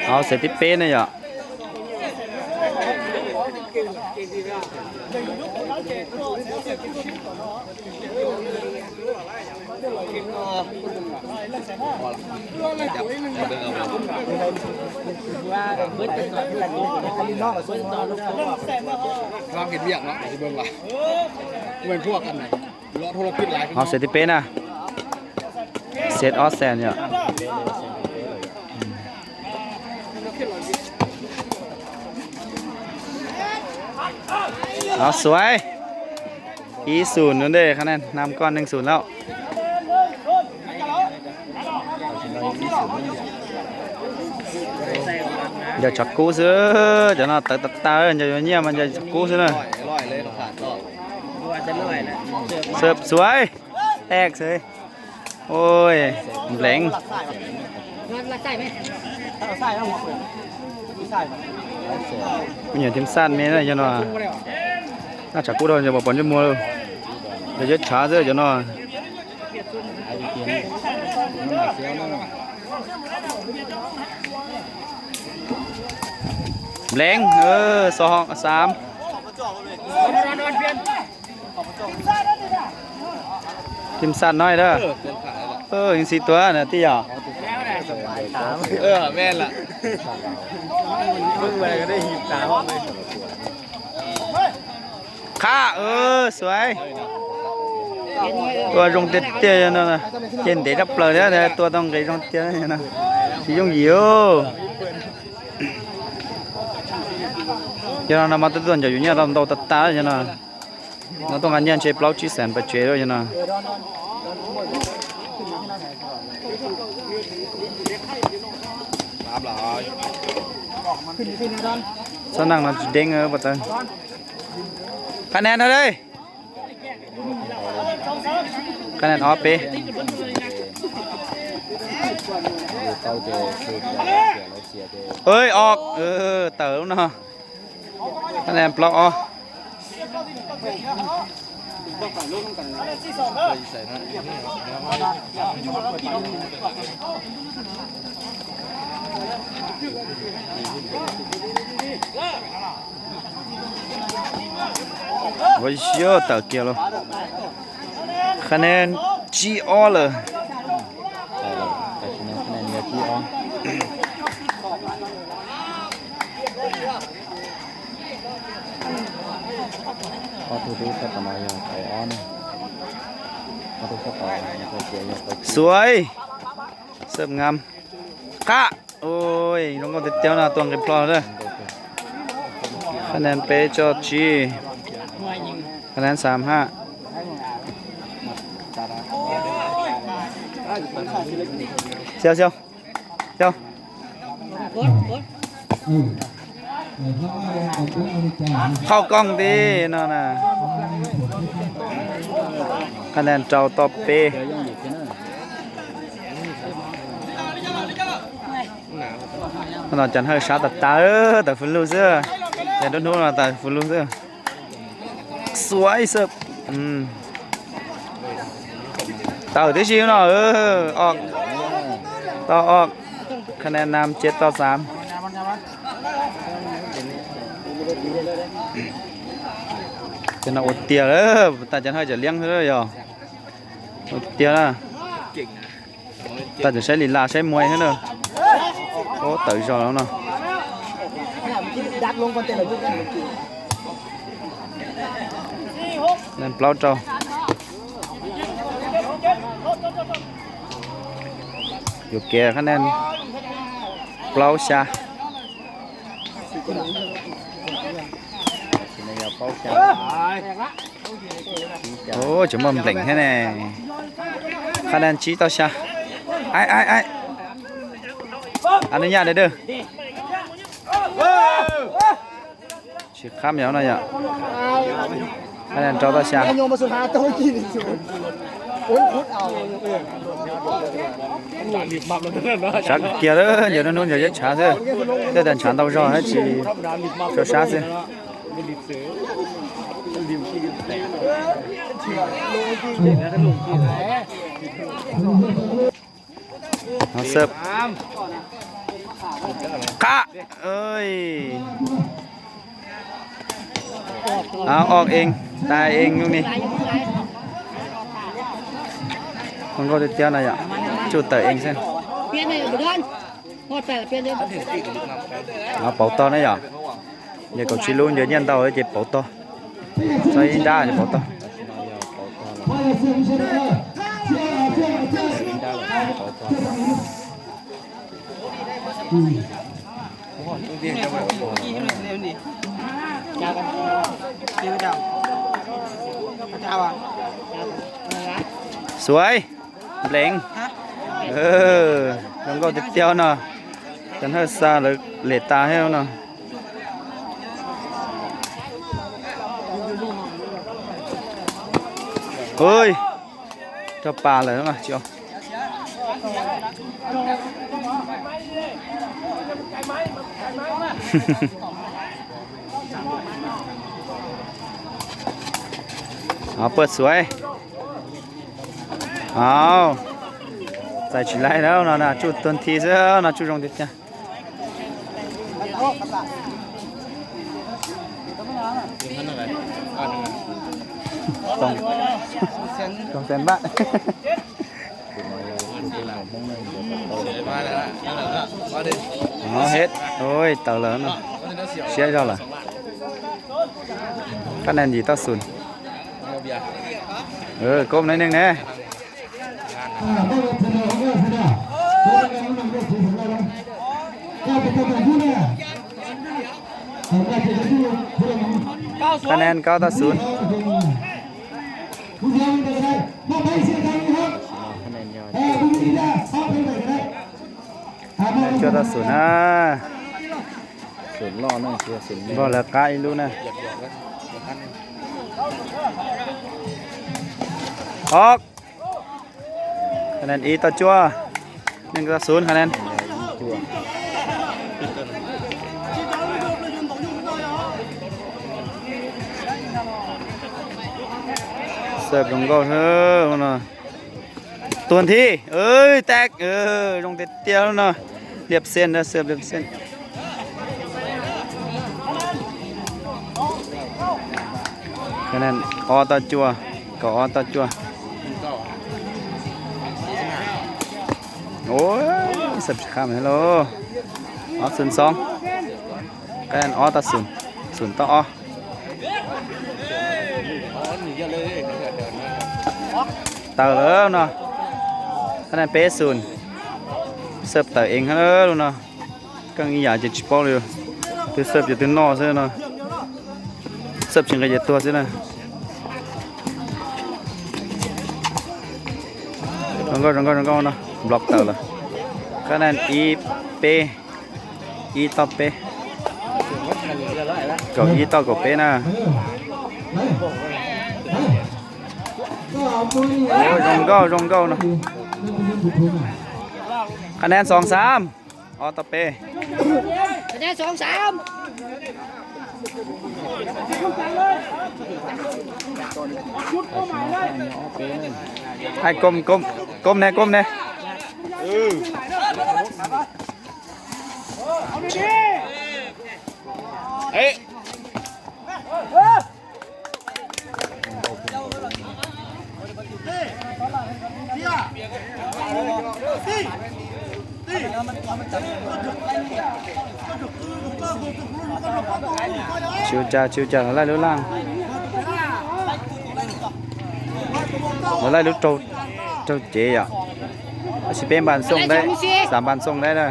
Hauv xev thib peb ne yom. Hauv xev thib peb na. Xev ob xees yom. Xuav ib xus no, qhab nees nam koj nees xus lawm. Ncaws tshav kub xwb, cov no tawv tas tas, ncaws yuav nyiaj mas ncaws tshav kub xwb na. Xuav, ej, xwb. Oj, npleev. Kuv nyiam thib xaj me na cov no. Naj tshav kub dhau ncaws pom pom ntsej muag lawm. Ncaws yuav tshav xwb cov no. Npleev, xov xav. Thib xaj no na. Yeej txi tuaj na tij yom. Qhab, xuav. Tua zoo tiag tiag no. Ces ntev tshaj plaws thiab tua tau nqis zoo tiag no. Tsis yooj yim. Cov no mas tuaj tuaj ncaws yuav nyiaj ntau tas tas cov no. No tuaj nqa nyiaj ntshe plaub tsib xees pes tsev lawm cov no. Txhob neeg no tsis deev pov tawv. Qhab nees no, qhab nees ob peb. Os, tawm lub no. Qhab nees plaub ob. Ua siab tawm kiag los. Qhab nees tsib ob lawm. Xuav, xab ngam. Qhab, zoo nkauj tiag tiag no, tua nqis plho lawm. Qhab nees peb tsib, qhab nees xav hab. Xyov, xyov, xyov. Qhau kooj ti no na. Qhab nees rau toj peb. No Cas Hawj sab tas tas, tawm fws lug xwb. Ces nruab hnub no tawm fws lug xwb. Xuav ib xwb. Tawm tib si no. Toj ob, qhab nees nam cia toj xav. Cov no ua tiag lawm, tas Cas Hawj tseem liab xwb yog. Ua tiag na. Tas tseem saib li las saib muaj xwb na. Ub, tawm zog no. Nees plaub rau. Yuam kev qhab nees plaub xya. Ub, tseem muaj npleem thiab ne. Qhab nees tsib toj xya. Aib, aib, aib. Ab, nws nyaj dawb dawb. Tsis qab yog no yom. Qhab nees rau toj xya. Sab kiag lawm, ncaws nruab hnub ncaws yuav tshav xwb. Tej tas ntshav ntau zog thiab tsis tshua sab xwb. Xwb. Qab. Ob ees, tas ees lub ni. Zoo nkauj tiag tiag no yom, tsuj tawm ees xwb. Pauv tog na yom. Yog kaum tsib lub ncua nyiaj ntau ces pauv tog. Txog ib nrab ces pauv tog. Xuav, npleev. Zoo nkauj tiag tiag no. Cov hawj xa lawv lem tas thiab no. Ui, rau pas lawm mas tsis. Puaj xuav. Au, txais tsis laib lawm no, tsuj tuag nthi xwb no, tsuj zoo tiag tiag. Too xees npaj. Ua, tawm lawm no, siab zog lawm. Qab nees yim toj xum. Koob neej ne. Qab nees kaub toj xum. Cuaj toj xum na. Npog lawv qab ib lub na. Ob, qab nees ib toj cuaj. Nees toj xum qab nees. Xab zoo nkauj no. Tuag nthi, tag, zoo tiag tiag no. Liab xees, xab liab xees. Qab nees ob toj cuaj, kaum ob toj cuaj. Ua, xab tsis qab mas lauj. Ob xum xoob. Qab nees ob toj xum, xum toj ob. Tawm lawm no. Qab nees peb xum. Xab tawm eev lawm no. Keej ib yam ces tsis paub li. Twb xab ces twb noj xwb no. Xab tsis nqis ces tuag xwb na. Zoo nkauj, zoo nkauj, zoo nkauj no, nplog tawm lawm. Qab nees ib peb, ib toj peb. Kaum ib toj kaum peb na. Zoo nkauj, zoo nkauj no. Qab nees xoom xaam. Ob toj peb. Hais koob, koob ne, koob ne. Tsis ua cas, tsis ua cas, lawv laij lub laj. Lawv laij lub raug cev yom. Tab sis peb npas xooj dab, xav npas xooj dab na.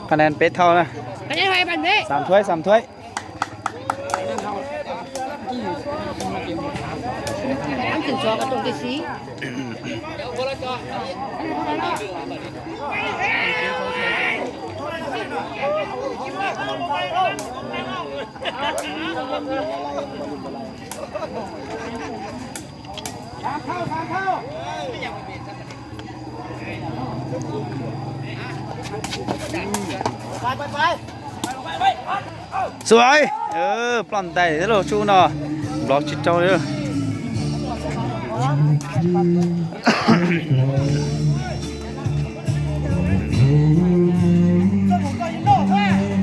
Qab nees peb thauj na. Xaam thuaib, xaam thuaib. Xub, ploj ntais thiab lauj, tsuj no nplov tsis rau li.